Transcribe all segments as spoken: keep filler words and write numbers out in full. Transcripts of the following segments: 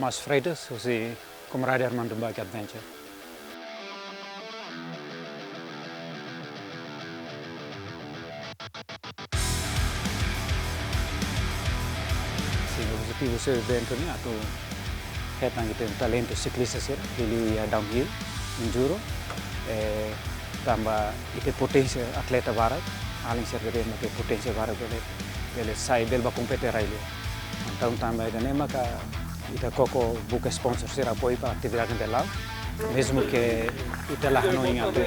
Mas Freitas, husi Comrade Armando Bike Adventure. Sin, objetivu husi eventu ne'e atu hetan ita-nia talentu siklista sira, liuliu iha downhill, enduro, eh, tanba ita-nia poténsia atleta barak, alin sira dehan ita-nia poténsia barak bele, bele sai, bele bá kompete rai-li'ur. Entaun tanba ida-ne'e maka ita koko buka sponsor sira apoiu ba atividade ne'e la'o. Mezmu ke ita la hanoin atu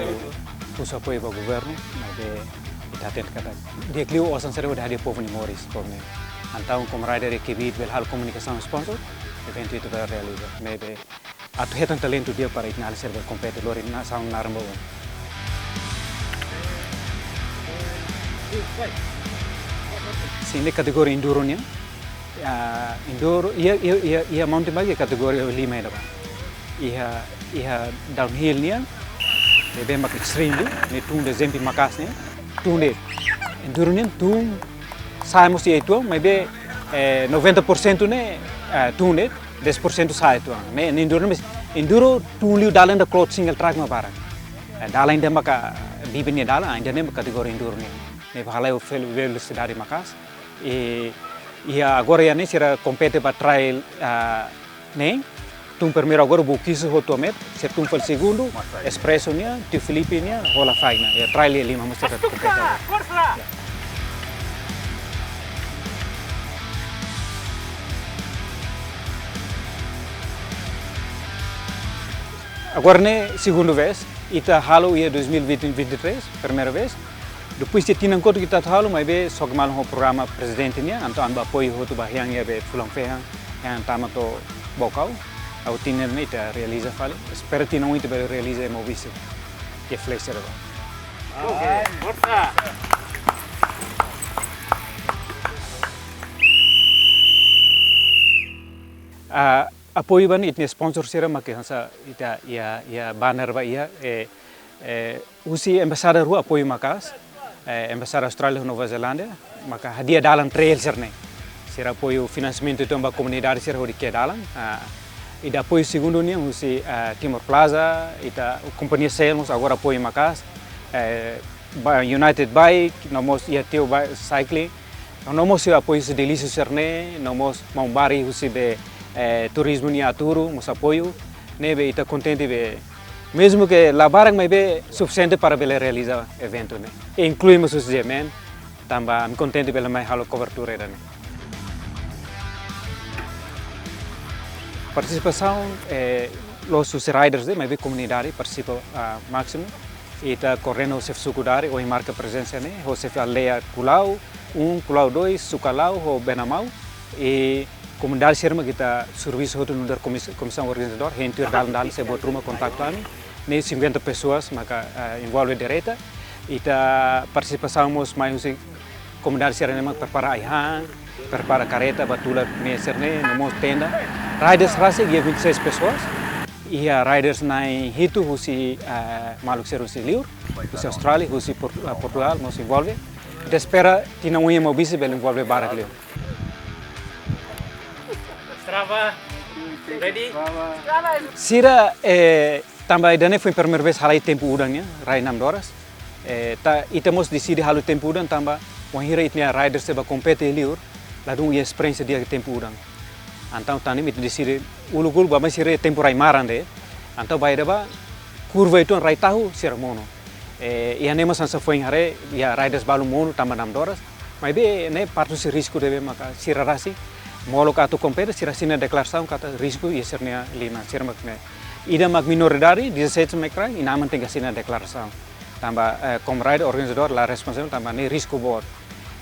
husu apoiu ba governu, maibé ita hatene katak di'ak liu osan sira hodi hadi'a povu nia moris, kona. Entaun Comrade Ricky Beat bele halo komunikasaun sponsor, eventu ita bele realiza. Maibé atu hetan talentu di'ak para ita-nia alin sira bele kompete lori nasaun naran ba oin. Sin, iha kategoria enduro nian. Ah, enduro, iha, iha, iha, iha mountain bike iha kategoria lima ida ba. Iha, iha downhill nian, ne'ebé mak extreme liu, ne'e tun desempi maka'as nian, tun de'it. Enduro nian tun sa'e mós iha uitoan, maibé, eh, noventa por cento ne'e, eh, tun de'it, dez por cento sa'e uitoan. Ne'e, ne'e enduro ne'e, enduro tun liu dalan ida kloot single track mak barak. Eh, dalan ida maka bibi nia dalan, ah, ida-ne'e mak kategoria enduro nian. Ne'e halai ho fel-, velosidade maka'as. I, i agora iha ne'e sira kompete ba trail, ah, ne'e. Tun primeiru agora Bukisu ho Tuamet, sira tun fali segundu, Expresso nian, Tio Filipe nian, ho Lafaek nian. Iha trail iha lima mós sira kompete agora. Ya. Agora ne'e segundu vez, ita halo iha dois mil e vinte, vinte e três, primeira vez. Depois de tinan kotuk ita atu halo, maibé só ke malu ho programa prezidente nian, entaun ami-nia apoiu hotu ba iha ne'ebé fulan fehan, iha tama to'o Baucau, ha'u tinan ne'e ita realiza fali. Espera tinan oin ita bele realiza ema oinsá. Ke flecha ba. Oke, forsa. Ah, apoiu ba ne'e ita-nia sponsor sira mak hanesan ita iha, iha banner ba iha, eh, eh, husi embaixada rua apoiu maka'as, eh, embaixada Austrália ho Nova Zelándia, maka hadi'a dalan trail sira-ne'e. Sira apoiu finansiamentu uitoan ba komunidade sira hodi ke'e dalan. Ah, ida apoiu segundu nian husi, ah, Timor Plaza, ita kompañia Shell mós agora apoiu maka'as, eh, ba United Bike, no mós iha Tio Bi-, Cycling, no mós iha apoiu husi Delícia sira-ne'e, no mós maun Bari husi be, eh, turizmu nia Aturu, mós apoiu, ne'ebé ita kontente be, mezmu ke la barak maibé sufisiente para bele realiza eventu ne'e. E inklui mós husi G M N, tanba ami kontente bele mai halo kobertura ida-ne'e. Partisipasaun, eh, la'ós husi riders de'it, maibé komunidade partisipa, ah, másimu. Ita koordena ho xefe suku Dare, ohin marka prezensa ne'e, ho xefe aldeia Kulau um, Kulau dois, Sukalau, ho Benamau. I komunidade sira mak ita servisu hotu nu'udar komis-, komisaun organizadór, hein tuir dalan-dalan, se buat ruma kontaktu ami. Ne'e cinquenta pessoas maka, eh, envolve direta. Ita partisipasaun mós mai husi komunidade sira-ne'e mak prepara ai-han, prepara karreta, ba tula ne'e sira-ne'e, no mós tenda. Riders rasik iha vinte e seis pessoas. Iha riders na'in hitu husi, eh, maluk sira husi liur, husi Austrália, husi Por-, eh, Portugal, mós envolve. Ita espera tinan oin ema oinsá bele envolve barak liu. Strava. Ready? Sira, eh, tanba ida-ne'e foin primeira vez halai tempu udan nian, rai namdoras. Eh, ta, ita mós deside halo tempu udan tanba wainhira ita-nia riders sira bá kompete liur, ladún iha esperiénsia di'ak tempu udan. Entaun tan ne'e mak ita deside uluk-uluk ba mai sira tempu rai maran de'it. Entaun ba ida ba kurva uitoan rai tahu sira monu. Eh, iha ne'e mós hanesan foin haree, iha riders balu monu tanba namdoras. Maibé ne'e parte husi risku ne'ebé maka sira rasik molok atu kompete, sira asina deklarasaun katak risku iha sira-nia liman, sira mak ne'e. Ida mak minoridade, dezassete mak rai, inan-aman tenke asina deklarasaun. Tanba, eh, Comrade organizadór la responsavel tanba ne'e risku boot.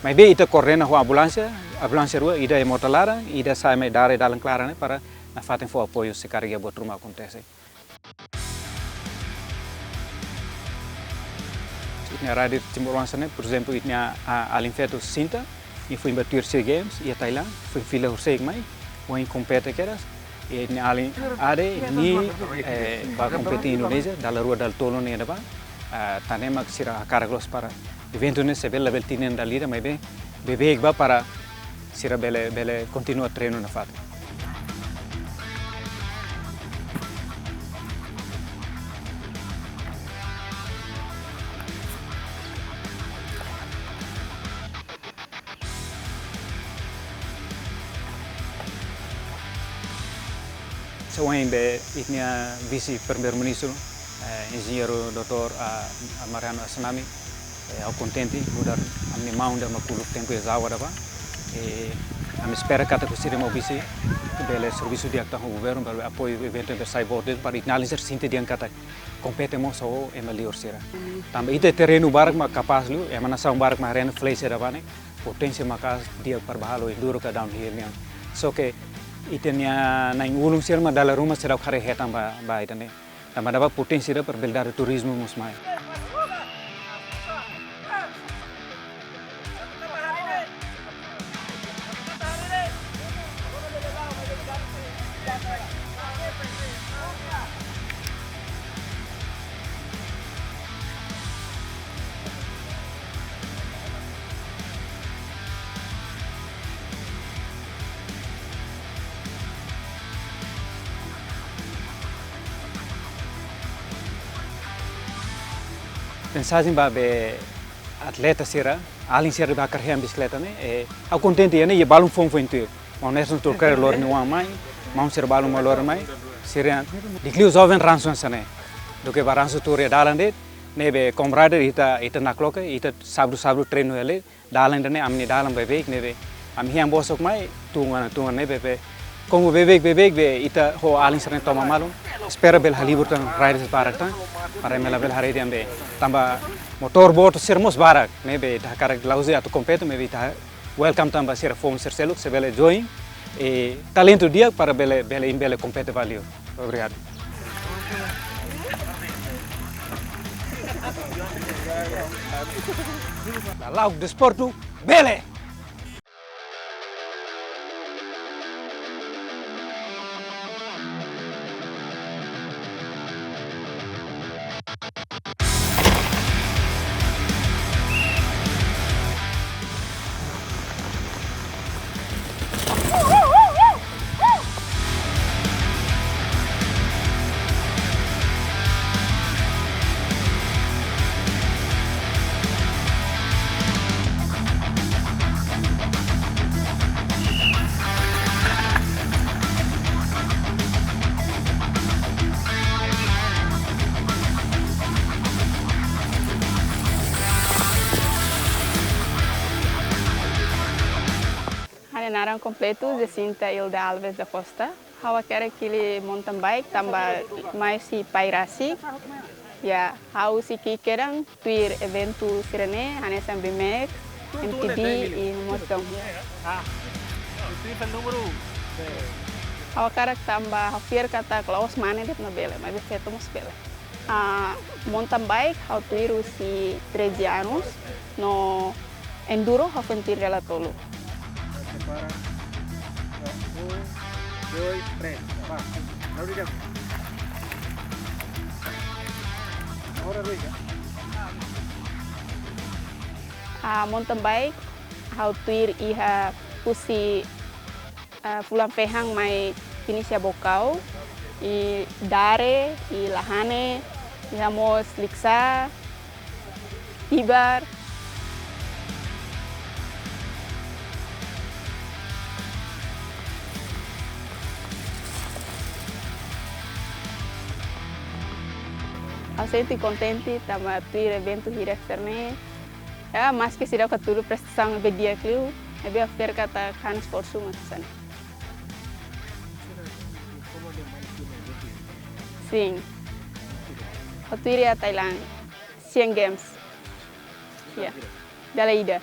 Maibé ita koordena ho ambulánsia, ambulánsia rua, ida iha mota laran, ida sa'e mai Dare dalan klaran ne'e para nafatin fó apoiu se karik iha buat ruma akontese. Ita-nia rider timoroan sira-ne'e, por ezemplu, ita-nia, ah, alin feto Sinta, nia foin bá tuir SEA Games iha Thailand, foin fila horiseik mai, foin kompete kedas, i ita-nia alin Ade, nia, eh, bá kompete Indonézia, dala rua dala tolu ne'e bá, ah, tan ne'e mak sira hakarak loos para eventu ne'e, se bele labele tinan dala ida, maibé beibeik bá para sira bele, bele kontinua treinu nafatin. Ohin be ita-nia Vise Primeiru-Ministru, eh, Enjeñeiru doutór, ah, ah, Mariano Assanami, eh, ha'u kontente, nu'udar ami-nia maun ida mak uluk tempu iha Jawa ne'ebá. Eh, ami espera katak husi ida mak vise bele servisu di'ak tan ho governu, bele apoiu eventu ne'ebé sai boot, para ita-nia alin sira sente dehan katak kompete mós ho ema liur sira. Tanba ita terrenu barak mak kapás liu, ema nasaun barak mak haree ona flecha ida-ne'e, poténsia maka'as di'ak para bá halo enduro ka downhill nian. Só ke ita-nia na'in-ulun sira mak dala ruma seidauk haree hetan ba, ba ida-ne'e. Tanba dala barak poténsia ida para bele dada turizmu mós mai. Mensajen ba be atleta sira, alin sira ne'ebé hakarak hetan bisikleta ne'e, eh, ha'u kontente iha ne'e, iha balun foun-foun tuir. Maun Nelson Turker lori nia oan mai, maun sira balun mak lori mai, sira di'ak liu joven ransu hanesan ne'e. Duké bá ransu tuur iha dalan de'it, ne'ebé kamarada ita, ita nakloke, ita sábadu-sábadu treinu hela, dalan ida-ne'e ami-nia dalan beibeik ne'ebé ami hein bosok mai, tun ona, tun ona ne'ebé be. Komu beibeik, beibeik be ita ho alin sira-ne'e toman malu. Espera bele halibur tan riders barak tan. Para ema labele haree dehan be. Tanba motór boot sira mós barak. Ne'ebé ita hakarak la'ós atu kompete, maibé ita welcome tan ba sira foun sira seluk, se bele join. I talentu di'ak para bele, bele, imi bele kompete ba liur. Obrigadu. Lala'ok desportu bele! Ha'u-nia naran kompletu Jacinta Hilda Alves da Costa. Ha'u hakerek hili mountain bike tanba mai husi pai rasik. Ya, ha'u husi ki'ik kedan tuir eventu sira-ne'e, hanesan B M X, M T B, i no mós downhill. Ha'u hakarak tanba ha'u fiar katak la'ós mane de'it mak bele, maibé feto mós bele. Ah, mountain bike ha'u tuir husi treze anos, no enduro ha'u foin tuir dala tolu. Prepara. Um, dois, três. Vá. Lalu dia. Agora, Rui, ya. Ah, mountain bike ha'u tuir iha husi, ah, fulan fehán mai finish iha Baucau, i Dare, i Lahane, iha mós Likisá, Tibar. Ha'u sente kontente tanba tuir eventu hirak sira-ne'e. Ya, maski seidauk hatudu prestasaun ne'ebé di'ak liu, maibé ha'u fiar katak ha'u-nia esforsu mak hanesan ne'e. Sin. Ha'u tuir iha Thailand, Asian Games. Ya. Dala ida.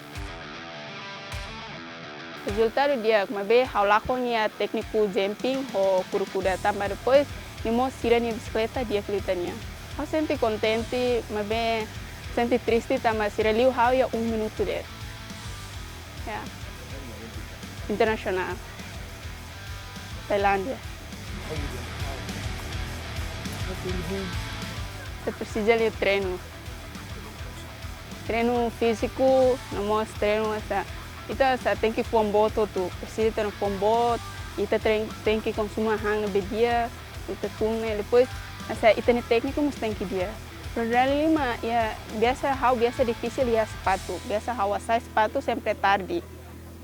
Rezultadu di'ak, maibé ha'u lakon iha tékniku jumping ho kuda-kuda tanba depois nia mós sira-nia bisikleta di'ak liután nian. Ha'u sente kontente, maibé sente triste tanba sira liu ha'u iha um minutu de'it. Ya. Internasionál. Tailándia. Ita presiza liu treinu. Treinu fíziku, no mós treinu hanesan, ita hanesan tenke fuan boot hotu, presiza ita-nia fuan boot, ita trein-, tenke konsumu hahán ne'ebé di'ak, ita tun ne'e, depois hanesan ita-nia tékniku mós tenke di'ak. Problema liu mak, ya, biasa ha'u biasa difisil iha sapatu, biasa ha'u hasai sapatu sempre tarde.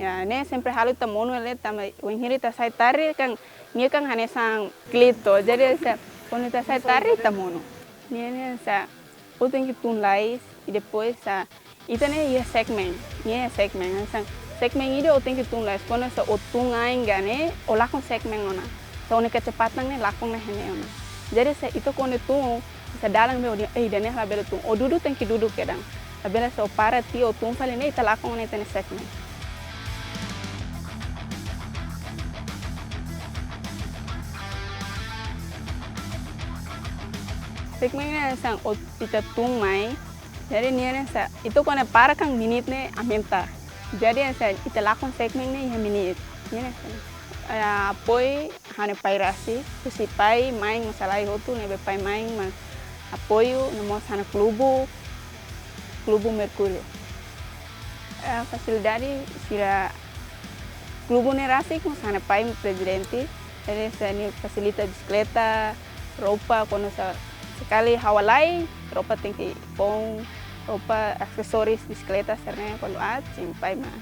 Ya, ne'e sempre halo ita monu hela tanba wainhira ita sai tarde kan, nia kan hanesan klito. Jadi hanesan, kuandu ita sai tarde ita monu. Ne'e, ne'e hanesan, ita tenke tun lais, i depois hanesan, ita-nia iha segmen, nia iha segmen, hanesan, segmen ida ita tenke tun lais, kuandu hanesan ita tun ain ka ne'e, ita lakon segmen ona. Hanesan ita-nia kecepatan ne'e lakon ona iha ne'e ona. Jadi hanesan, ita kuandu tun, hanesan dalan be odi, eh, ida-ne'e labele tun. Ita dudu tenke dudu kedan. Labele hanesan para tiha ita tun fali ne'e ita lakon ona ita-nia segmen. Segmen ne'e hanesan ita tun mai. Jadi nia hanesan, ita kuandu para kan menit ne'e aumenta. Jadi hanesan ita lakon segmen ne'e iha menit. Nia hanesan, eh, apoiu ha'u-nia pai rasik, husi pai, mãe mós halai hotu, ne'ebé pai, mãe mak apoiu, no mós ha'u-nia klubu, klubu Merkúriu. Eh, fasilidade sira klubu ne'e rasik mós ha'u-nia pai prezidente, jadi hanesan nia fasilita bisikleta, roupa, kuandu hanesan sekali ha'u halai, roupa tenke foun, roupa, asesoris bisikleta sira-ne'e kuandu aat, sim, pai mak.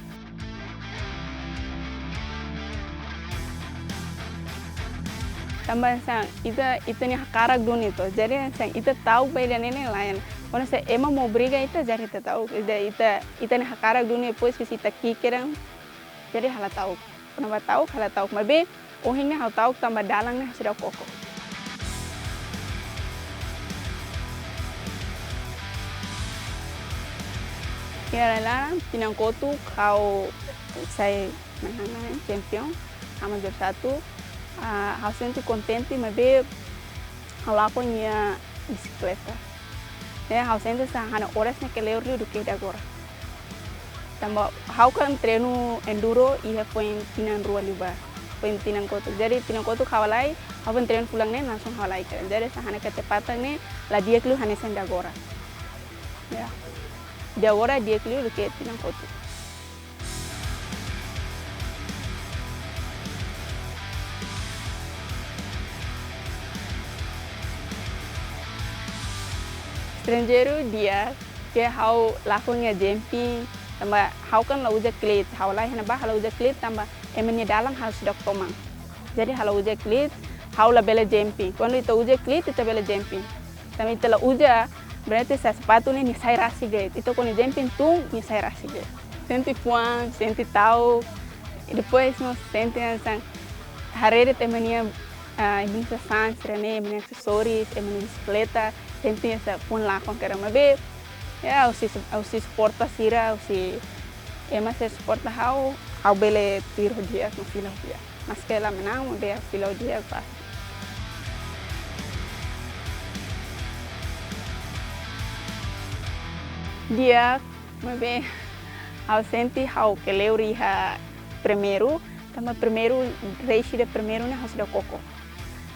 Tanba hanesan ita, ita-nia hakarak duni to. Jadi hanesan ita ta'uk ba ida-ne'e ne'e lain. Kuandu hanesan ema mak obriga ita, jadi ita ta'uk. Ita, ita, ita-nia hakarak duni, depois ke ita ki'ik kedan. Jadi ha'u la ta'uk. Kuandu bá ta'uk, ha'u la ta'uk. Maibé, ohin ne'e ha'u ta'uk tanba dalan ne'e seidauk koko. Ya, laran, tinan kotuk ha'u sai manán, champion, ha'u mak juara satu. Ah, ha'u sente kontente, maibé ha'u lakon iha bisikleta. Ne'e ha'u sente hanesan ha'u-nia oras ne'e kleur liu duké agora. Tanba ha'u kan treinu enduro iha foin tinan rua liubá. Foin tinan kotuk. Jadi tinan kotuk ha'u halai, ha'u foin treinu fulan ne'e langsung ha'u halai kedan. Jadi hanesan ha'u-nia kecepatan ne'e la di'ak liu hanesan agora. Ya. Agora di'ak liu duké tinan kotuk. Estranjeiru di'ak, ke ha'u lakon iha jumping, tanba ha'u kan la uza klit, ha'u halai iha ne'ebá ha'u la uza klit, tanba ema nia dalan ha'u seidauk toman. Jadi ha'u la uza klit, ha'u labele jumping. Kuandu ita uza klit, ita bele jumping. Tanba ita la uza, berarti hanesan sapatu ne'e nia sai rasik de'it. Ita kuandu jumping tun, nia sai rasik de'it. Sente fuan, sente ta'uk. I depois mós sente hanesan haree de'it ema nia, ah, ema nia sasán sira-ne'e, ema nia asesoris, ema nia bisikleta, sente hanesan fuan lakon kedan, maibé. Ya, ha'u sei, ha'u sei suporta sira, ha'u sei, ema sei suporta ha'u, ha'u bele tuir ho di'ak, no fila ho di'ak. Maske la menang, maibé fila ho di'ak ba. Di'ak, maibé ha'u sente ha'u kleur iha primeiru, tanba primeiru, race ida primeiru ne'e ha'u seidauk koko.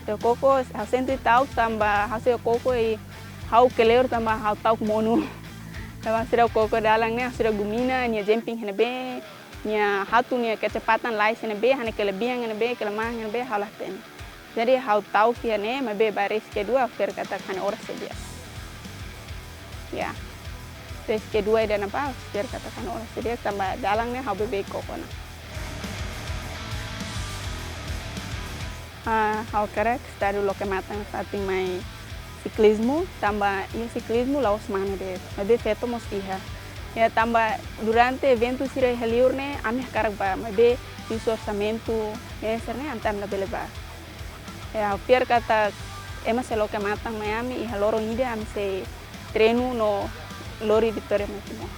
Seidauk koko, ha'u sente ta'uk tanba ha'u seidauk koko i ha'u kleur tanba ha'u ta'uk monu. Tanba seidauk koko dalan ne'e, ha'u seidauk domina, nia jumping iha ne'ebé, nia hatun nia kecepatan lais iha ne'ebé, ha'u-nia kelebihan iha ne'ebé, kelemahan iha ne'ebé, ha'u la hatene. Jadi ha'u ta'uk iha ne'e, maibé ba race kedua, ha'u fiar katak ha'u-nia oras sei di'ak. Ya. Race kedua ida-ne'ebá, ha'u fiar katak ha'u-nia oras sei di'ak, tanba dalan ne'e ha'u beibeik koko ona. Ah, ha'u hakarak estadu loke matan fatin mai siklizmu, tanba iha siklizmu la'ós mane de'it, maibé feto mós iha. Ya, tanba durante eventu sira iha liur ne'e, ami hakarak bá, maibé husi orsamentu, ya, sira-ne'e entaun labele bá. Ya, ha'u fiar katak ema sei loke matan mai ami, iha loron ida ami sei treinu no lori vitória mai Timor.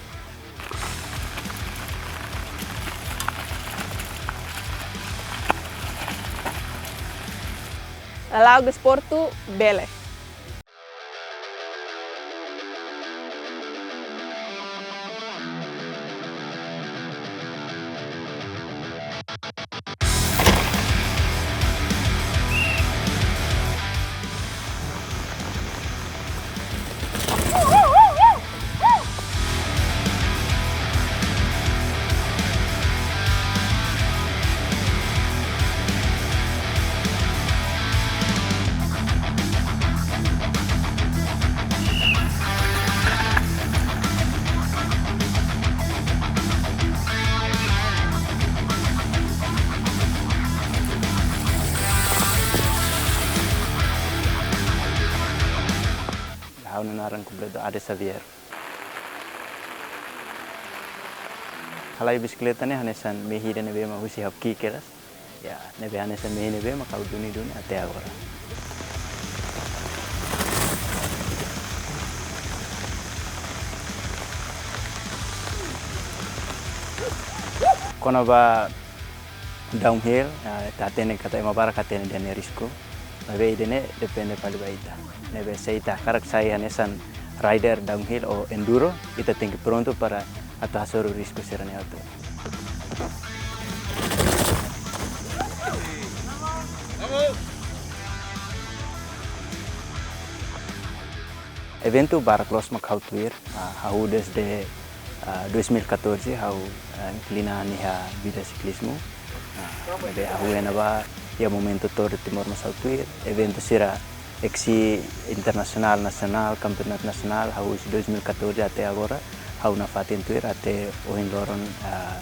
Lala'ok desportu, bele. Ade Xavier. Halai bisikleta ne'e hanesan mehi ida ne'ebé mak husi ha'u ki'ik kedas. Ya, ne'ebé hanesan mehi ne'ebé mak ha'u duni-duni até agora. Kona-ba downhill, ah, ita hatene katak ema barak hatene dehan ne'e risku. Maibé ida-ne'e depende fali ba ita. Ne'ebé se ita hakarak sai hanesan rider downhill ou enduro, ita tenke prontu para atu hasoru risku sira-ne'e hotu. Eventu barak loos mak ha'u tuir, ah, ha'u desde, ah, dois mil e catorze ha'u, ah, inklina an iha vida siklizmu. Ah, ne'ebé ha'u iha ne'ebá, iha momentu to'o Timor mós ha'u tuir, eventu sira X C I internasionál, nasionál, kampeonatu nasionál, ha'u husi dois mil e catorze até agora, ha'u nafatin tuir, até ohin loron, ah,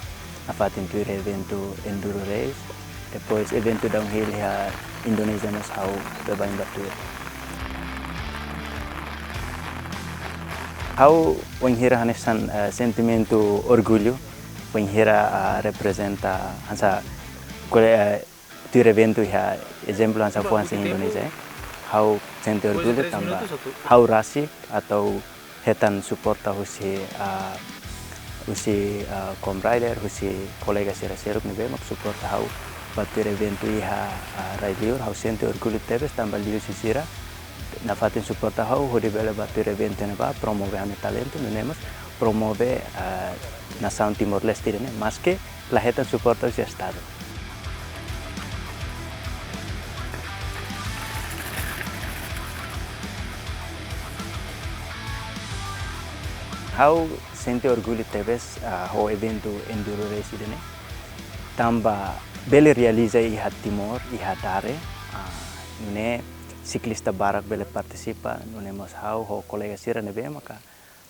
nafatin tuir eventu enduro race. Depois eventu downhill iha Indonézia mós ha'u baibain bá tuir. Ha'u wainhira hanesan, eh, sentimentu orgullu, wainhira, ah, reprezenta hanesan kole-, eh, tuir eventu iha, ezemplu hanesan foin iha Indonézia, eh. Ha'u sente orgullu tanba ha'u rasik atu hetan suporta husi, ah, husi, ah, comrade, husi kolega sira seluk ne'ebé mak suporta ha'u bá tuir eventu iha, ah, rai-liur, ha'u sente orgullu tebes tanba liuhusi sira nafatin suporta ha'u hodi bele bá tuir eventu ne'ebá, promove ha'u-nia talentu, nune'e mós promove, ah, nasaun Timor-Leste ida-ne'e, maske la hetan suporta husi Estadu. Ha'u sente orgullu tebes, ah, ho eventu enduro race ida-ne'e. Tanba bele realiza iha Timor, iha Dare, ah, nune'e siklista barak bele partisipa, nune'e mós ha'u ho kolega sira ne'ebé maka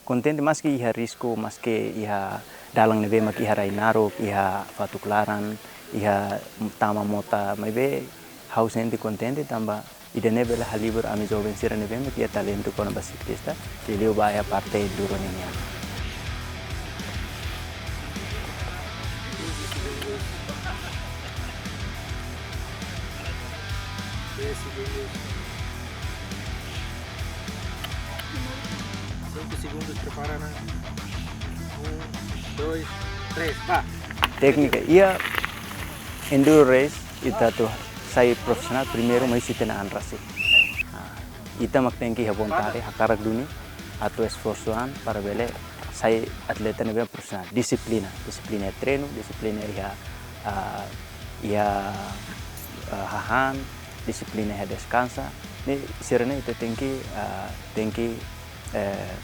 kontente maske iha risku, maske iha dalan ne'ebé mak iha rai naruk, iha fatuk laran, iha tama mota, maibé ha'u sente kontente tanba ida-ne'e bele halibur ami joven sira ne'ebé mak iha talentu kona-ba siklista, liuliu ba iha parte enduro ninian. Cinco segundos, prepara na. Um, dois, três, vá. Téknika, iha enduro race, ita atu sai profisionál, primeiru mak husi ita-nia an rasik. Ah, ita mak tenke iha vontade, hakarak duni, atu esforsu an para bele sai atleta ne'ebé profisionál. Dixiplina, dixiplina iha treinu, dixiplina iha, ah, iha, ah, hahán, dixiplina iha deskansa. Ne'e sira-ne'e ita tenke, ah, tenke, eh,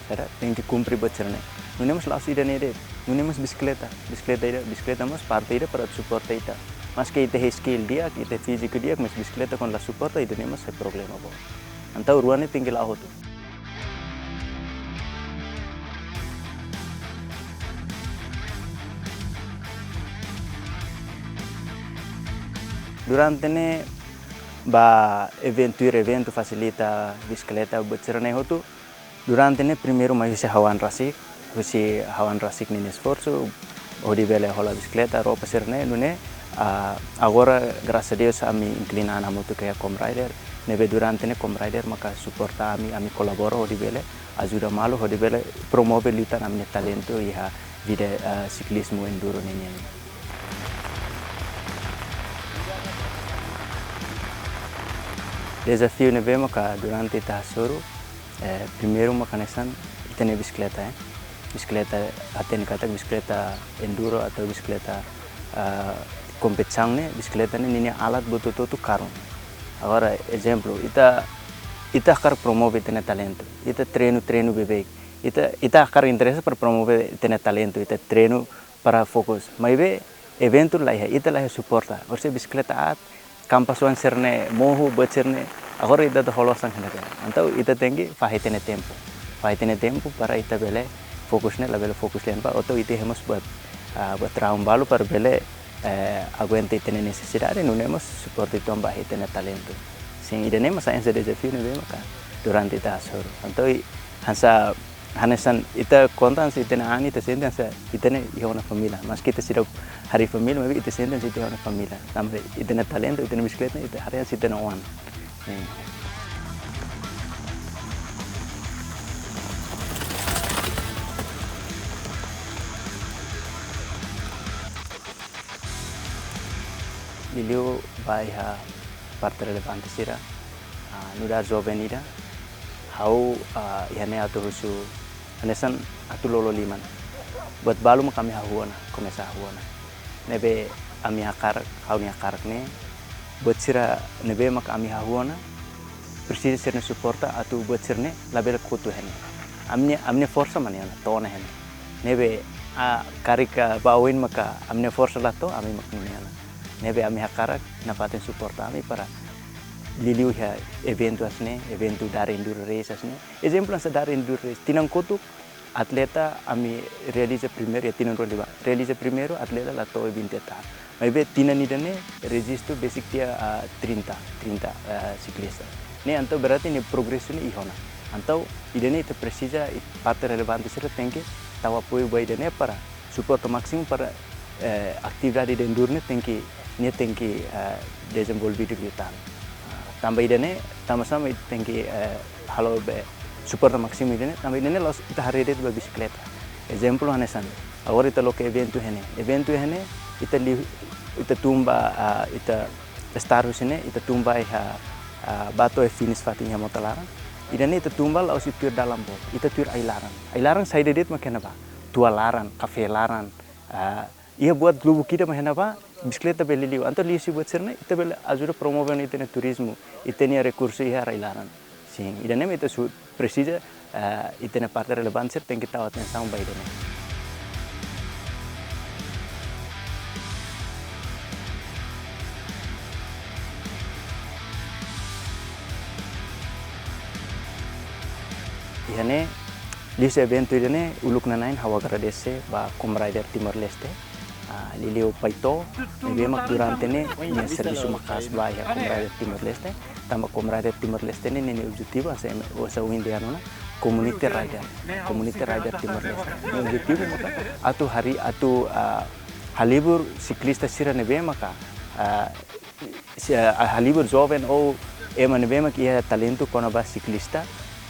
sira tenke kumpre buat sira-ne'e. Nune'e mós la'ós ida-ne'e de'it. Nune'e mós bisikleta. Bisikleta ida, bisikleta mós parte ida para suporta ita. Maske ita iha skill di'ak, ita iha fíziku di'ak, mas bisikleta kuandu la suporta, ida-ne'e mós iha problema boot. Entaun rua ne'e tenke la'o hotu. Durante ne'e ba eventu, tuir eventu, fasilita bisikleta, buat sira-ne'e hotu. Durante ne'e primeiru mai husi ha'u an rasik, husi ha'u an rasik ninia esforsu, hodi bele hola bisikleta, roupa sira-ne'e, nune'e, ah, agora, grasas a Deus, ami inklina an hamutuk ho comrade, ne'ebé durante ne'e comrade maka suporta ami, ami kolabora hodi bele ajuda malu, hodi bele promove liután ami-nia talentu iha vida, ah, siklizmu enduro ninian. Dezafiu ne'ebé maka durante ita hasoru, eh, primeiru maka hanesan ita-nia bisikleta, eh. Bisikleta, hatene katak bisikleta enduro atau bisikleta, ah, kompetisaun ne'e, bisikleta ne'e ninia alat buat hotu-hotu karun. Agora, ezemplu, ita, ita hakarak promove ita-nia talentu. Ita treinu, treinu beibeik. Ita, ita hakarak interese para promove ita-nia talentu, ita treinu para fokus. Maibé eventu la iha, ita la iha suporta. Orsida bisikleta aat, kampasoan sira-ne'e mohu, buat sira-ne'e. Agora ita atu hola osan hanesan ne'e. Entaun ita tenke fahe ita-nia tempu. Fahe ita-nia tempu para ita bele fokus ne'e, labele fokus lian ba. Entaun ita iha mós buat, ah, buat trauma balu para bele, eh, aguenta ita-nia nesesidade, nune'e mós suporta ita ba ita-nia talentu. Sin, ida-ne'e mós hanesan dezafiu ne'ebé maka durante ita hasoru. Entaun i-, Hanesan, hanesan ita konta hanesan ita-nia an, ita sente hanesan ita-nia iha ona família. Maski ita seidauk harii família, maibé ita sente hanesan ita iha ona família. Tanba ita-nia talentu, ita-nia bisikleta ne'e, ita haree hanesan ita-nia oan. Eh. Liuliu ba iha parte relevante sira, ah, nu'udar joven ida, ha'u, ah, iha ne'e atu husu, hanesan atu lolo liman. Buat balu mak ami hahú ona, komesa hahú ona. Ne'ebé ami hakarak, ha'u-nia hakarak ne'e, buat sira ne'ebé mak ami hahú ona, presiza sira-nia suporta atu buat sira-ne'e labele kotu iha ne'e. Ami-nia, ami-nia forsa mak ne'e ona, to'o ona iha ne'e. Ne'ebé, ah, karik, ah, ba oin maka ami-nia forsa la to'o, ami mak ne'e ona. Ne'ebé ami hakarak nafatin suporta ami para liuliu iha eventu hanesan ne'e, eventu Dara Enduro Race hanesan ne'e. Ezemplu hanesan Dara Enduro Race, tinan kotuk atleta ami realiza primeiru, iha tinan rua liubá. Realiza primeiru, atleta la to'o vinte etapa. Maibé tinan ida-ne'e rejistu besik tiha, ah, trinta, trinta, ah, siklista. Ne'e entaun berarti ne'e progresu ne'e iha ona. Entaun ida-ne'e ita presiza, i parte relevante sira tenke tau apoiu ba ida-ne'e para suporta másimu para, eh, atividade de enduro ne'e tenke, ne'e tenke, eh, dezenvolvidu liután. Ah, tanba ida-ne'e, tanba sá mak tenke, eh, halo be suporta másimu ida-ne'e, tanba ida-ne'e la'ós ita haree de'it ba bisikleta. Ezemplu hanesan, agora ita loke eventu iha ne'e. Eventu iha ne'e, ita liu, ita tun ba, ah, ita start husi ne'e, ita tun ba iha, ah, ba to'o iha finish fatin iha mota laran. Ida-ne'e ita tun ba la'ós ita tuir dalan boot, ita tuir ai-laran. Ai-laran saida de'it mak iha ne'ebá? Tua laran, kafé laran, ah, iha buat lubuk ida mak iha ne'ebá, bisikleta bele liu. Entaun liuhusi buat sira-ne'e, ita bele ajuda promove ona ita-nia turizmu, ita-nia rekursu iha rai-laran. Sin, ida-ne'e mak ita su-, presiza, eh, ita-nia parte relevante sira tenke tau atensaun ba ida-ne'e. Iha ne'e, liuhusi eventu ida-ne'e, uluk nanain ha'u agradese ba Comrider Timor-Leste, ah, liuliu Paito, ne'ebé mak durante ne'e, nia servisu maka'as ba iha Comrider Timor-Leste, tanba Comrider Timor-Leste ne'e, nia objetivu, hanesan ema, hanesan ohin dehan ona, community rider, community rider Timor-Leste. Nia objetivu maka, atu harii, atu, ah, halibur siklista sira ne'ebé maka, ah, si, ah, halibur joven ou ema ne'ebé mak iha talentu kona-ba siklista,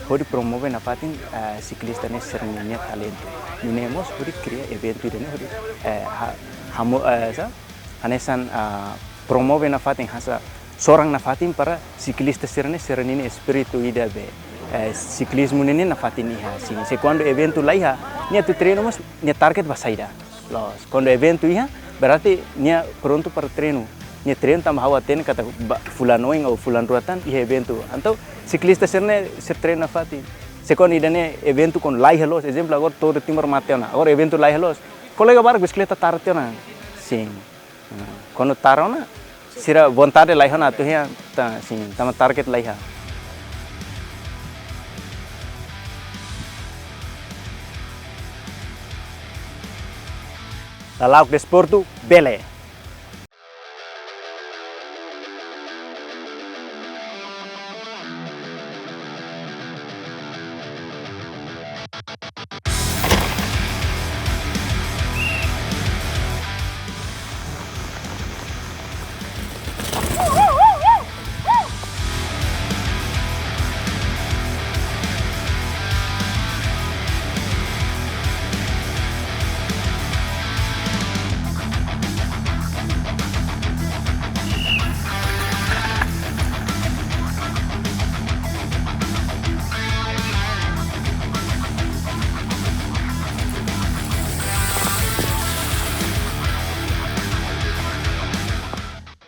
hodi promove nafatin, ah, siklista ne'e sira-nia talentu. Nune'e mós hodi kria eventu ida-ne'e hodi, eh, ha-, hamo-, eh, sá, hanesan, ah, promove nafatin hanesan soran nafatin para siklista sira-ne'e sira-nia espíritu ida be, eh, siklizmu ne'e nafatin iha. Sin, se kuandu eventu la iha, nia atu treinu mós nia target ba saida? Loos, kuandu eventu iha, berarti nia prontu para treinu. Nia treinu tanba ha'u hatene katak ba, fulan oin ou fulan rua tan iha eventu. Entaun, siklista sira-ne'e sira treinu nafatin. Se kuandu ida-ne'e eventu kuandu la iha loos, ezemplu agora Tour de Timor mate ona. Agora eventu la iha loos. Kolega barak bisikleta tara tiha ona. Sin. Hmm. Kuandu tara ona, sira vontade la iha ona atu iha, ta, sin, tanba target la iha. Lala'ok desportu, bele.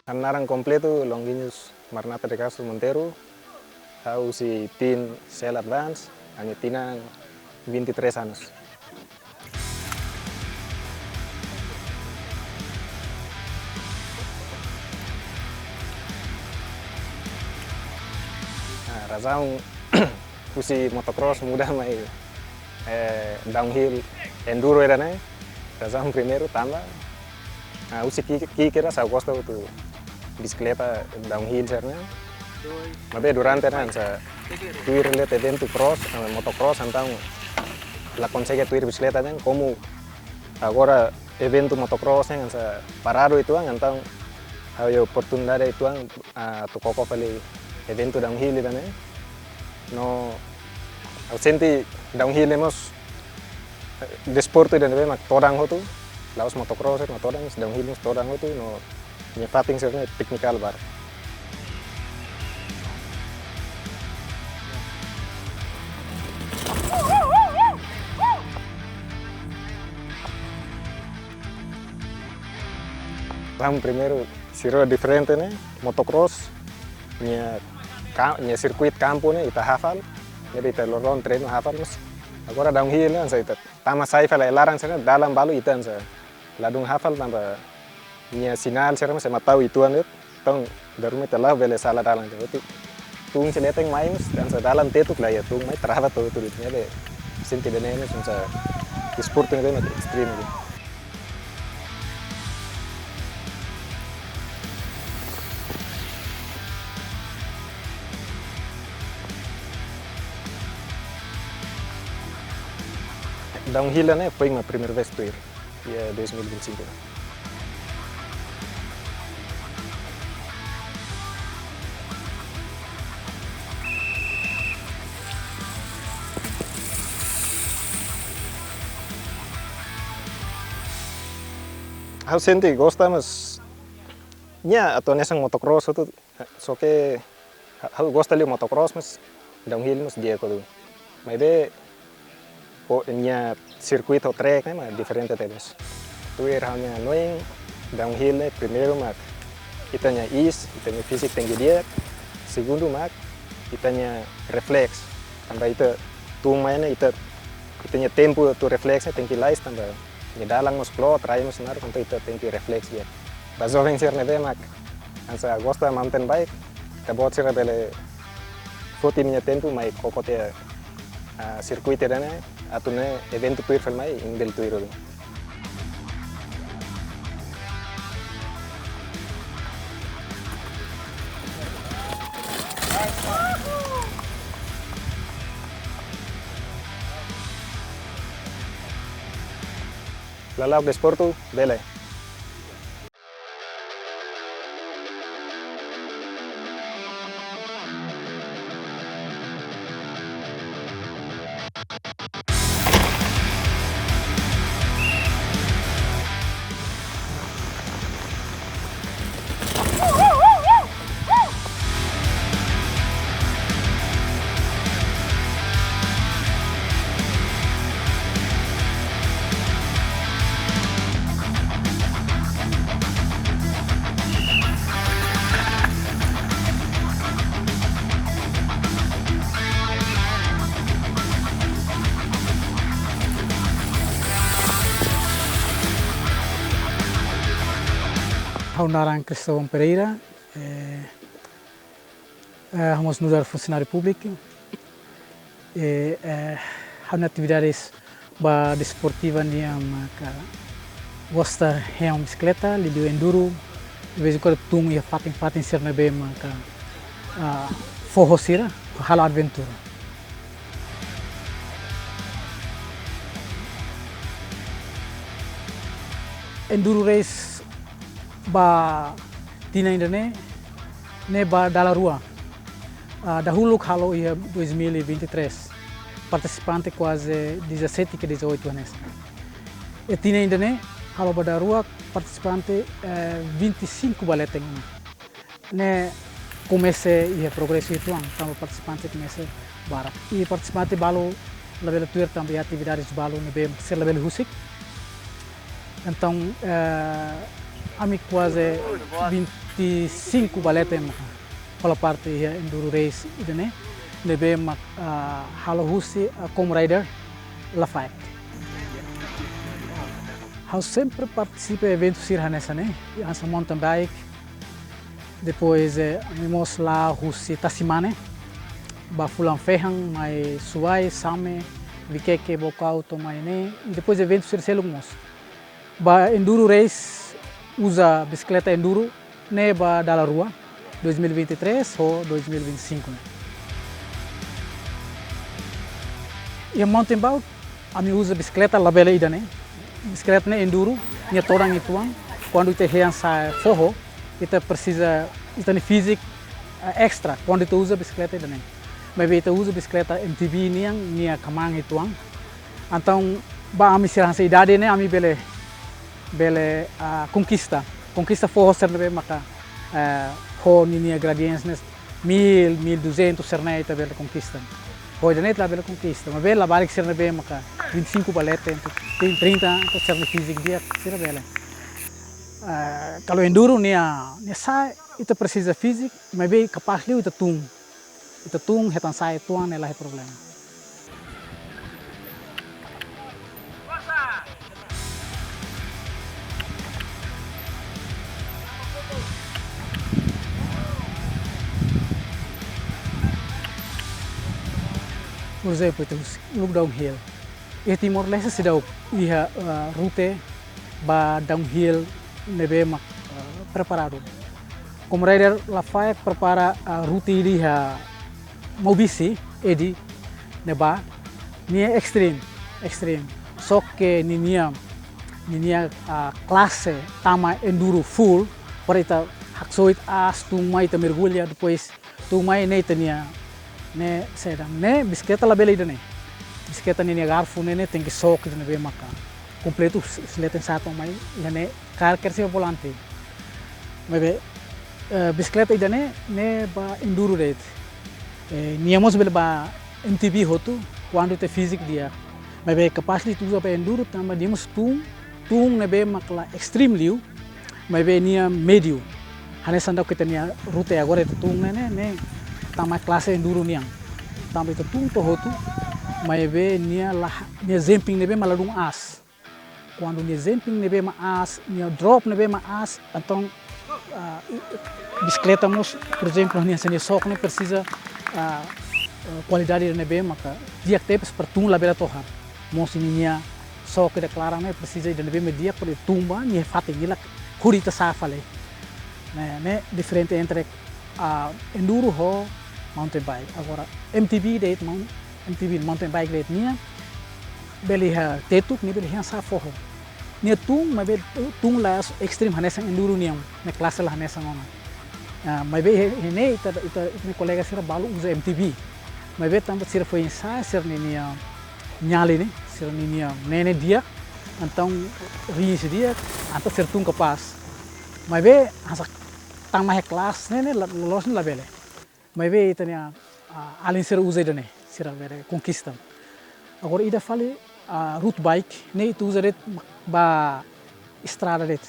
Ha'u-nia naran kompletu Longuinhos Maranata de Castro Monteiro, ha'u husi tim Cell Advance, ha'u-nia tinan vinte e três anos. Ah, razaun husi motocross muda mai, eh, downhill enduro ida-ne'e, razaun primeiru tanba, ah, husi ki-, ki'ik kedas ha'u gosta hotu bisikleta downhill sira-ne'e. Maibé durante ne'e hanesan tuir de'it eventu cross, eh, motocross, entaun la konsege tuir bisikleta ne'e, komu agora eventu motocross ne'e hanesan paradu uitoan, entaun ha'u iha oportunidade uitoan, ah, atu koko fali eventu downhill ida-ne'e. No ha'u sente downhill ne'e mós, eh, desportu ida ne'ebé mak todan hotu, la'ós motocross, mak todan, downhill mós todan hotu, no nia fatin sira-ne'e teknikál barak. Entaun primeiru, sira diferente ne'e, motocross, nia ka-, nia sirkuitu kampu ne'e, ita hafal, ne'ebé ita loron treinu hafal, mas agora downhill ne'e, hanesan ita tama sai fali laran sira, dalan balu ita hanesan ladún hafal tanba nia sinál sira mós ema tau uitoan de'it. Entaun, dala ruma ita la'o bele sala dalan de'it. Tun sira leten mai mós, hanesan dalan tetuk la iha, tun mai trava hotu-hotu de'it, ne'ebé sente ida-ne'e mós hanesan desportu ne'ebé mak extreme de'it. Downhill ne'e foin mak primeira vez tuir, iha dois mil e vinte e cinco. Ha'u sente gosta, mas nia atu hanesan motocross hotu, só ke ha-, ha'u gosta liu motocross, mas downhill mós di'ak hotu. Maibé ho nia sirkuitu ho track ne'e mak diferente tebes. Tuir ha'u-nia hanoin, downhill ne'e primeiru mak ita-nia iis, ita-nia fíziku tenke di'ak. Segundu mak ita-nia refleks. Tanba ita tun mai ne'e ita, ita-nia tempu atu refleks ne'e tenke lalais tanba nia dalan mós klot, rai mós naruk, entaun ita tenke refleks di'ak. Ba joven sira ne'ebé mak hanesan gosta mountain bike, ita-boot sira bele foti imi-nia tempu mai koko tiha, ah, sirkuitu ida-ne'e, atu nune'e eventu tuir fali mai, imi bele tuir hotu. Lala'ok desportu, bele. Ha'u naran Cristóvão Pereira, eh, eh, ha'u mós nu'udar funsionáriu públiku. Eh, eh, ha'u-nia atividades ba desportiva nian maka gosta hemu bisikleta, liuliu enduro, de vez em quando tun iha fatin-fatin sira ne'ebé maka, ah, foho sira, halo aventura. Enduro race ba tinan ida-ne'e, ne'e ba dala rua. Ah, dahuluk halo iha dois mil e vinte e três. Partisipante kuaze dezassete ka dezoito hanesan. I tinan ida-ne'e halo ba dala rua, partisipante, eh, vinte e cinco ba leten ona. Ne'e komesa iha progresu uitoan, tanba partisipante komesa barak. I partisipante balu labele tuir tanba iha atividades balu ne'ebé sira labele husik. Entaun, eh, ami kuaze vinte e cinco ba leten hola parte iha enduro race ida-ne'e, ne'ebé mak, ah, halo husi, ah, Comrider Lafaek. Ha'u sempre partisipa eventu sira hanesan ne'e, hanesan mountain bike, depois, eh, ami mós la'o husi Tasimane ba fulan Fehan, mai Suai, Same, Viqueque, Baucau, to'o mai ne'e, depois eventu sira seluk mós. Ba enduro race, uza bisikleta enduro, ne'e ba dala rua. dois mil e vinte e três ho dois mil e vinte e cinco ne'e. Iha mountain bike, ami uza bisikleta labele ida-ne'e. Bisikleta ne'e enduro, nia todan uitoan. Kuandu ita hein sa'e foho, ita presiza, ita-nia fíziku, eh, estra, kuandu ita uza bisikleta ida-ne'e. Maibé ita uza bisikleta M T B nian, nia kmaan uitoan. Entaun, ba ami sira hanesan idade ne'e, ami bele, bele, ah, konkista. Konkista foho sira ne'ebé maka, eh, ho ninia gradiente ne'e mil, mil duzentos sira-ne'e ita bele konkista. Ho ida-ne'e ita labele konkista. Maibé labarik sira ne'ebé maka vinte e cinco ba leten, entaun trinta, entaun sira-nia fíziku di'ak, sira bele. Eh, kalau enduro nia, nia sa'e, ita presiza fíziku, maibé kapás liu ita tun. Ita tun hetan sa'e uitoan ne'e la iha problema. Por ezemplu, ita husi uluk downhill. Iha Timor-Leste seidauk iha, eh, rute ba downhill ne'ebé mak, eh, preparadu. Komu rider Lafaek prepara, eh, rute ida iha Maubisse, Edi, ne'ebá, nia extreme, extreme. Só que ninia, ninia, ah, klase tama enduro full, para ita haksoit aas, tun mai ita mergulha, depois tun mai ne'e ita-nia, ne'e sedan. Ne'e bisikleta labele ida-ne'e. Bisikleta ninia garfu ne'e, ne'e tenke xoke ida ne'ebé maka kompletu, husi leten sa'e to'o mai, iha ne'e kaer kedas iha volante. Maibé, eh, bisikleta ida-ne'e, ne'e ba enduro de'it. Eh, nia mós bele ba M T B hotu, kuandu ita fíziku di'ak. Maibé kapás liu ita uza ba enduro, tanba nia mós tun, tun ne'ebé mak la extreme liu, maibé nia médiu. Hanesan daudauk ita-nia rute agora ita tun ne'e, ne'e, ne'e tama klase enduro nian. Tanba ita tun to'o hotu, maibé nia la, nia jumping ne'ebé mak ladún aas. Kuandu nia jumping ne'ebé mak aas, nia drop ne'ebé mak aas, entaun, ah, i-, i-, bisikleta mós, por ezemplu, nia hanesan nia xoke ne'e presiza, ah, ah, kualidade ne'ebé maka di'ak tebes para tun labele tohar. Mós ninia xoke ida klaran ne'e presiza ida ne'ebé mak di'ak para tun ba nia fatin, nia la hodi ita sa'e fali. Ne'e, ne'e diferente entre, ah, enduro ho mountain bike. Agora, M T B de'it, mount-, M T B mountain bike de'it nia bele iha tetuk, nia bele hein sa'e foho. Nia tun, maibé tun la extreme hanesan enduro nian, ne'e klase la hanesan ona. Ah, maibé iha, iha ne'e ita, ita, ita-nia kolega sira balu uza M T B. Maibé tanba sira foin sa'e, sira-nia, nia nyali ne'e, sira-nia, nia ne'e di'ak, entaun riin sei di'ak, entaun sira tun kapás. Maibé hanesan tama iha klase ne'e, ne'e la, loloos ne'e labele. Maibé ita-nia, ah, alin sira uza ida-ne'e, sira bele konkista. Agora ida fali, ah, road bike, ne'e ita uza de'it ba estrada de'it.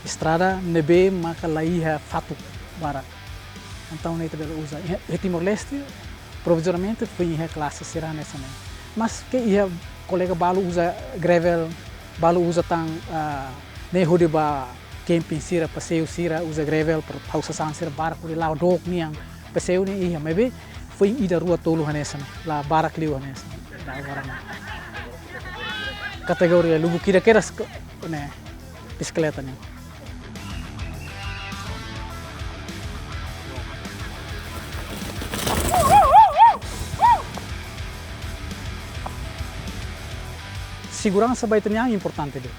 Estrada ne'ebé maka la iha fatuk barak. Entaun ne'e ita bele uza. Iha, iha Timor-Leste, provizoriamente, foin iha klase sira hanesan ne'e. Maske iha kolega balu uza gravel, balu uza tan, ah, ne'e hodi ba camping sira, paseiu sira, uza gravel, para halo sasán sira barak, hodi la'o dook nian, paseiu ne'e iha, maibé foin ida rua tolu hanesan ne'e, la barak liu hanesan ne'e, la agora ne'e. Kategoria lubuk ida kedas ko-, ne'e, bisikleta ne'e. Seguransa ba ita-nia an importante de'it.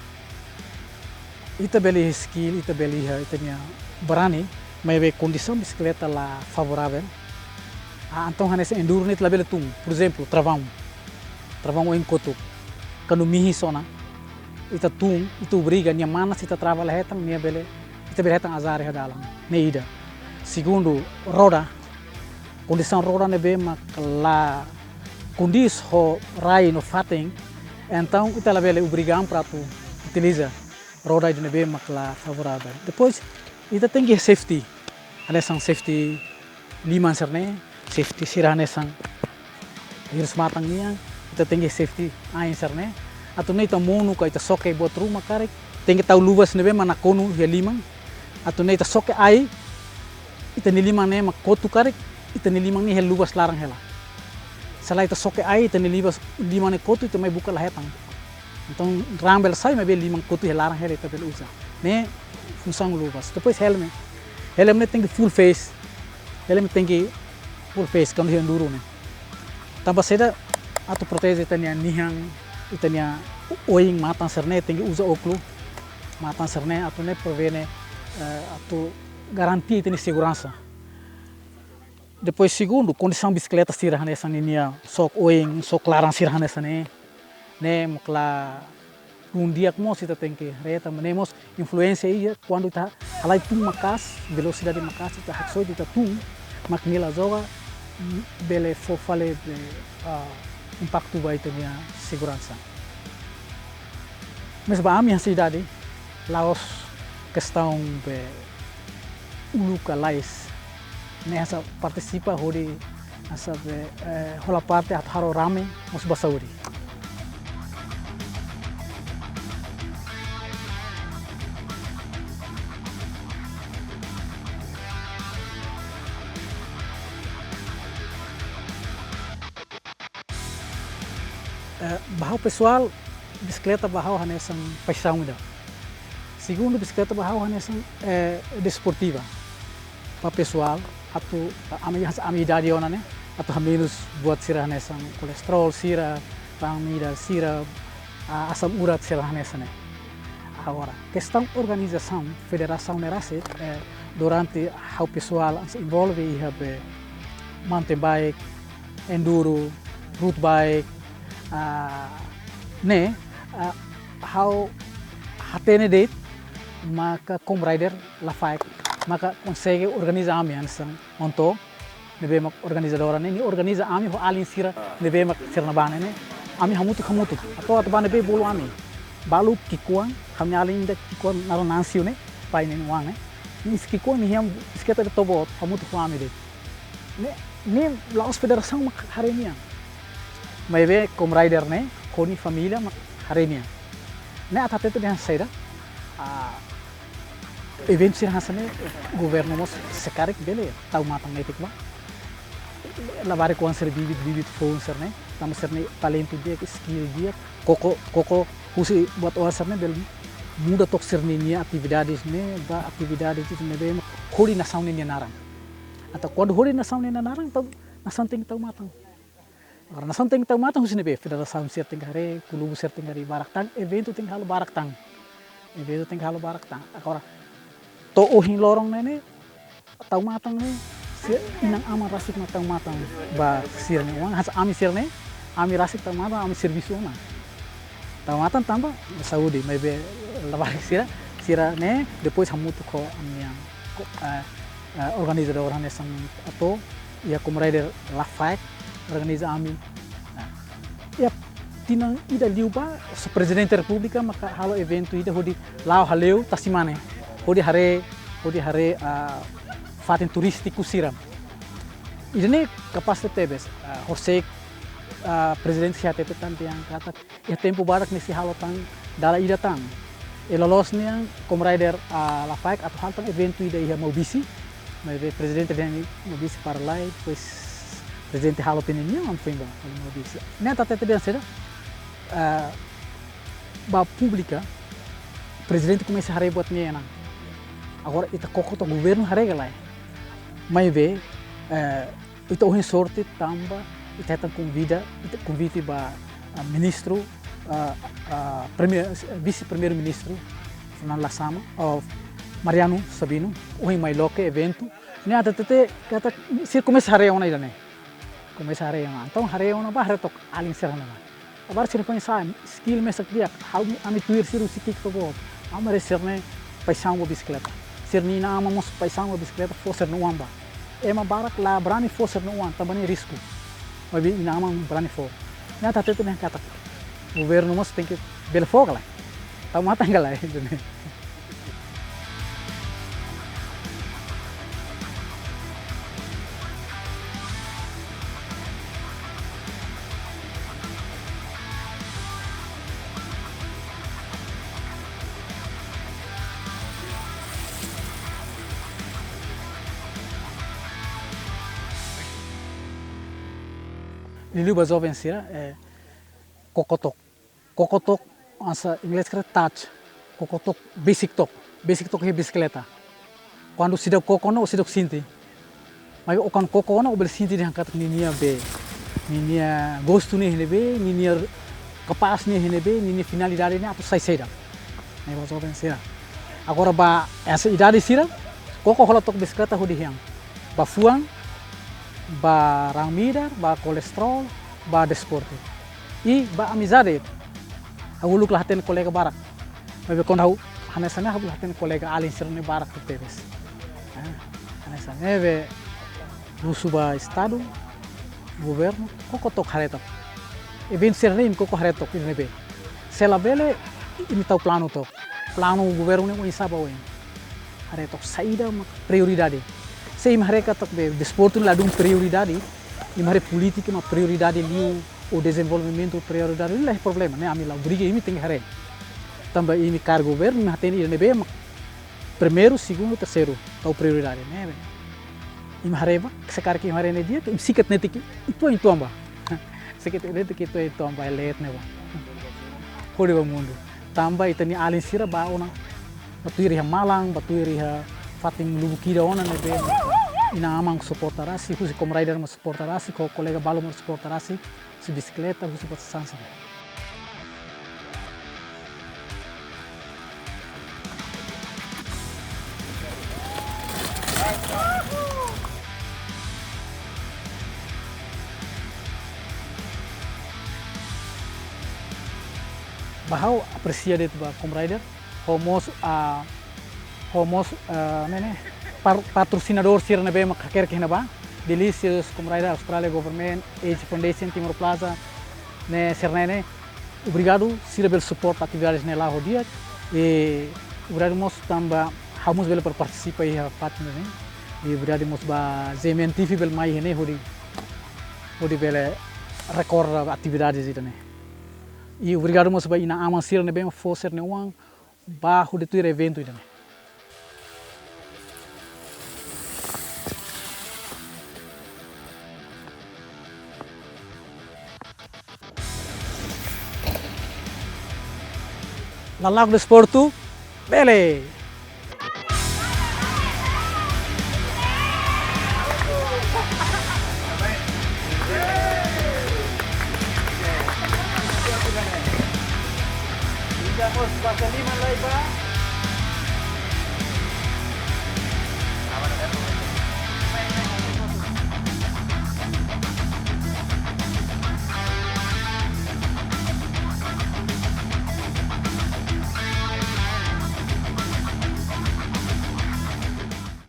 Ita bele iha skill, ita bele iha, ita-nia barani, maibé kondisaun bisikleta la favoravel. Ah, entaun hanesan enduro ne'e ita labele tun, por ezemplu, travaun. Travaun oin kotuk. Kuandu mihi sona, ita tun, ita obriga, nia manas ita trava la hetan, nia bele, ita bele hetan azar iha dalan. Ne'e ida. Segundu, roda. Kondisaun roda ne'ebé mak la kondís ho rai no fatin, entaun ita labele obriga an para atu utiliza roda ida ne'ebé mak la favoravel. Depois, ita tenke safety. Hanesan safety liman sira-ne'e, safety sira hanesan hirus-matan nian, ita tenke safety ain sira-ne'e. Atu nune'e ita monu ka ita xoke buat ruma karik, tenke tau luvas ne'ebé mak nakonu iha liman. Atu nune'e ita xoke ai, ita-nia liman ne'e mak kotu karik, ita-nia liman ne'e iha luvas laran hela. Se lae ita xoke ai, ita-nia luvas, liman ne'e kotu, ita mai buka la hetan. Entaun, raan bele sai, maibé liman kotu iha laran hela ita bele uza. Ne'e funsaun luvas. Depois helme. Helm ne'e tenke full face. Helm tenke full face kuandu iha enduro ne'e. Tanba saida? Atu proteje ita-nia nian, ita-nia oin, matan sira-ne'e, tenke uza ókulu matan sira-ne'e atu ne'e prevene, eh, atu garantia ita-nia seguransa. Depois segundu, kondisaun bisikleta sira hanesan ninia, xoke oin, xoke laran sira hanesan ne'e. Ne'e mak la dún di'ak mós ita tenke haree, tanba ne'e mós influénsia iha kuandu ita halai tun maka'as, velosidade maka'as, ita haksoit ita tun, mak nia la joga, mm, bele fó fali be, ah, impaktu ba ita-nia seguransa. Mas ba ami hanesan idade, la'ós kestaun be uluk ka lalais. Ne'e hanesan partisipa hodi hanesan be, eh, hola parte atu halo rame mós ba saúde. Eh, ba ha'u pesoál, bisikleta ba ha'u hanesan paixaun ida. Segundu, bisikleta ba ha'u hanesan, eh, desportiva. Ba pesoál, atu, ami, ami idade ona ne'e, atu hamenus buat sira hanesan kolesterol sira, raan-midar sira, ah, asam urat sira hanesan ne'e. Agora, kestaun organizasaun, federasaun ne'e rasik, eh, durante ha'u pesoál hanesan envolve iha be mountain bike, enduro, road bike, ah, ne'e, ah, ha'u hatene de'it maka Kamen Rider Lafaek maka konsege organiza ami hanesan onto, ne'ebé mak organizadora ne'e, nia organiza ami ho alin sira ne'ebé mak sira-nia bane ne'e, ami hamutuk, hamutuk. Atu, atu bane be bolu ami. Balu ki'ikoan, ha'u-nia alin ida ki'ikoan naran Nancy ne'e, pai ne'e wan ne'e. Nia ki'ikoan nia han bisikleta ida to'o boot, hamutuk ho ami de'it. Ne'e, ne'e la'ós federasaun mak haree nia. Maibé Kamen Rider ne'e, ho nia família mak haree nia. Ne'e atu hatete dehan saida, ah, eventu sira hanesan ne'e, governu mós se karik bele tau matan netik ba. Labarik oan sira bibit, bibit foun sira-ne'e, tanba sira-ne'e talentu di'ak, skill di'ak, koko, koko husi buat oan sira-ne'e bele muda took sira-nia atividades ne'e ba atividades ne'ebé mak hodi nasaun nia naran. Entaun kuandu hodi nasaun nia naran, entaun nasaun tenke tau matan. Agora nasaun tenke tau matan husi ne'ebé? Federasaun sira tenke haree, klube sira tenke haree barak tan, eventu tenke halo barak tan. Eventu tenke halo barak tan. Agora to'o ohin loron ne'e ne'e, tau matan ne'e, sira inan-aman rasik mak tau matan ba sira-nia oan, hanesan ami sira-ne'e, ami rasik tau matan, ami servisu ona. Tau matan tanba saúde, maibé labarik sira, sira-ne'e, depois hamutuk ho ami-nia, ko-, eh, eh, organizadór hanesan atu, iha Kamen Rider Lafaek, organiza ami. Nah, iha tinan ida liubá, Señór Prezidente Repúblika maka halo eventu ida hodi la'o hale'u Taximane, hodi haree, hodi haree, ah, fatin turístiku sira. Ida-ne'e kapás tebes, ah, horisehik, ah, Prezidente sei hatete tan dehan katak, iha tempu badak ne'e sei halo tan dala ida tan. I loloos nian Kamen Rider, ah, Lafaek atu halo tan eventu ida iha Maubisse, maibé Prezidente dehan Maubisse para lai, depois Prezidente halo tinan nian, ami foin ba, halo Maubisse. Ne'e atu hatete dehan saida, ah, ba públika, Prezidente komesa haree buat ne'e ona. Agora ita koko took, governu haree ka lae. Maibé, eh, ita ohin sorte tanba ita hetan konvida, ita konvite ba, ah, ministru, ah, ah, prime-, vise-primeiru-ministru, Fernando Lasama, oh, Mariano Sabino, ohin mai loke eventu. Ne'e atu hatete katak sira komesa haree ona ida-ne'e. Komesa haree ona. Entaun haree ona ba, haree took alin sira-ne'e ba. Agora sira foin sa'e, skill mesak di'ak, ha'u, ami tuir sira husi ki'ik to'o boot. Ami haree sira-ne'e paixaun ba bisikleta. Sira-nia inan-aman mós paixaun ba bisikleta, fó sira-nia oan ba. Ema barak la brani fó sira-nia oan, tanba ne'e risku. Maibé inan-aman brani fó. Ne'e atu hatete dehan katak, governu mós tenke bele fó ka lae. Tau matan ka lae, ida-ne'e. Liuliu ba joven sira, eh, koko took. Koko took, hanesan inglés karik touch. Koko took, basic took. Basic took iha bisikleta. Kuandu seidauk koko ona, seidauk sente. Mas ó kuandu koko ona, ó bele sente dehan katak ninia be, ninia gostu ne'e iha ne'ebé, ninia kapás ne'e iha ne'ebé, ninia finalidade ne'e atu sai saida. Ne'e ba joven sira. Agora ba esa idade sira, koko hola took bisikleta hodi hean. Ba fuan, ba raan-midar, ba kolesterol, ba desportu. I ba amizade. Ha'u uluk la hatene kolega barak. Maibé kuandu ha'u hanesan ne'e, ha'u la hatene kolega alin sira-ne'e barak tebes. Ah, hanesan ne'e be husu ba estadu, governu, koko took haree took. Eventu sira-ne'e imi koko haree took iha ne'ebé. Se labele, imi tau planu took. Planu governu ne'e oinsá ba oin. Haree took saida mak prioridade. Se imi haree katak be desportu ne'e ladún prioridade, imi haree polítika mak prioridade liu, ou dezenvolvimentu prioridade liu, la iha problema, ne'e ami la obriga imi tenke haree. Tanba imi kaer governu, imi hatene iha ne'ebé mak primeiru, segundu, terseiru, tau prioridade, ne'e be. Imi haree ba, se karik imi haree ne'e di'ak, imi sikat netik uitoan-uitoan ba. Sikat netik uitoan-uitoan ba, leet ne'e ba. Hodi ba mundu. Tanba ita-nia alin sira ba ona, ba tuir iha malan, ba tuir iha fatin lubuk ida ona ne'ebé. Inan-aman suporta rasik, husi Kamen Rider mós suporta rasik, ho kolega balu mós suporta rasik, husi bisikleta, husi bota sansa. Ba ha'u apresia de'it ba Kamen Rider, ho mós, ah, ho mós, ah, ne'e ne'e, par-, patrosinadór sira ne'ebé mak hakerek iha ne'ebá, Delicious, Kamen Rider, Australia Government, Age Foundation, Timor Plaza, ne'e sira-ne'e ne'e. Obrigadu, sira bele suporta atividades ne'e la'o ho di'ak. I obrigadu mós tanba ha'u mós bele partisipa iha fatin ne'e. I obrigadu mós ba G M N T V bele mai iha ne'e hodi, hodi bele rekorda atividades ida-ne'e. I obrigadu mós ba inan-aman sira ne'ebé fó sira-nia oan ba hodi tuir eventu ida-ne'e. Lala'ok desportu, bele! Ida mós basa liman lai ba.